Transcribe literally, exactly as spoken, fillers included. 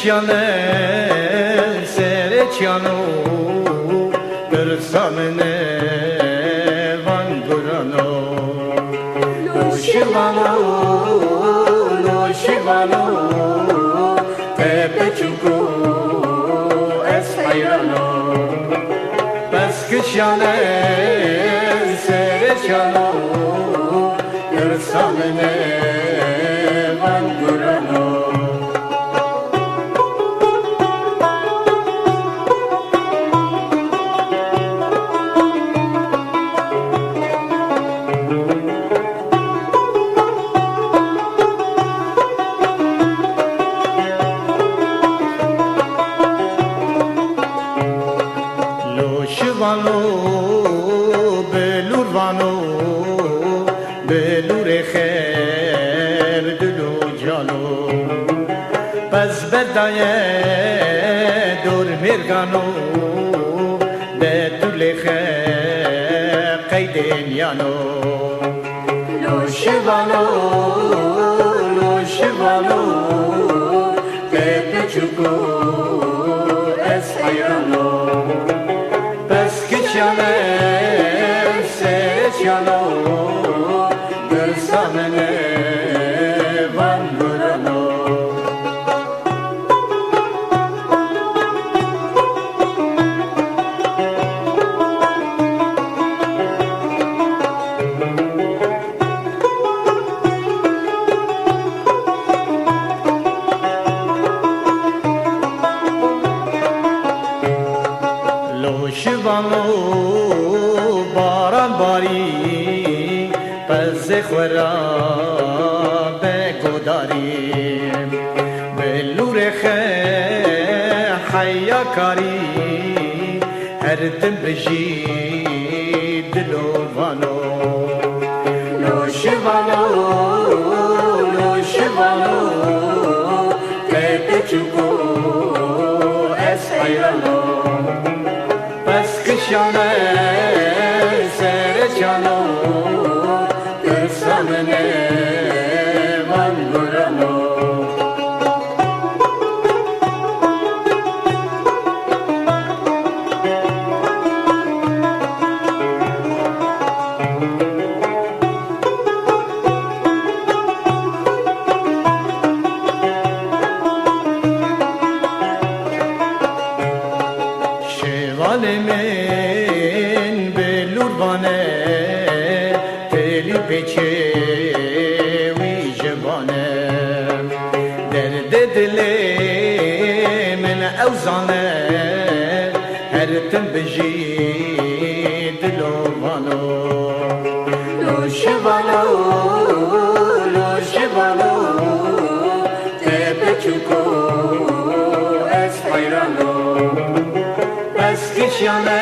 Çiyane, serê çiyano, pirsa min e van gurano. Lo şivano, lo şivano, te peçuko ez heyrano. Pez kişane, serê çiyano, pirsa min e van gurano. Lo şivano, bilûr vano, bilûrê xêr dilo calo. Pez berdaye dor mêrgano, betûlê xe qeydên yano. Lo şivano, lo şivano, te piçuko ez heyrano. Pez kişane, serê çiyano, pirsa min e van gurano. Lo şivano, baran barî, pezê xwe ra be godarî. Bilûrê xe heya karî, her tim bijî dilo vano. Lo şivano, lo şivano, te piçuko ez heyrano. Pez kişane, serê çiyano, pirsa min e van gurano. Şêvalê min bilûr vane, têlî pêçê wî ji vane. Derdê dilê min ew zane, her tim bijî dilo vano. Lo şivano, lo şivano, te piçuko ez heyrano. Pez kişane,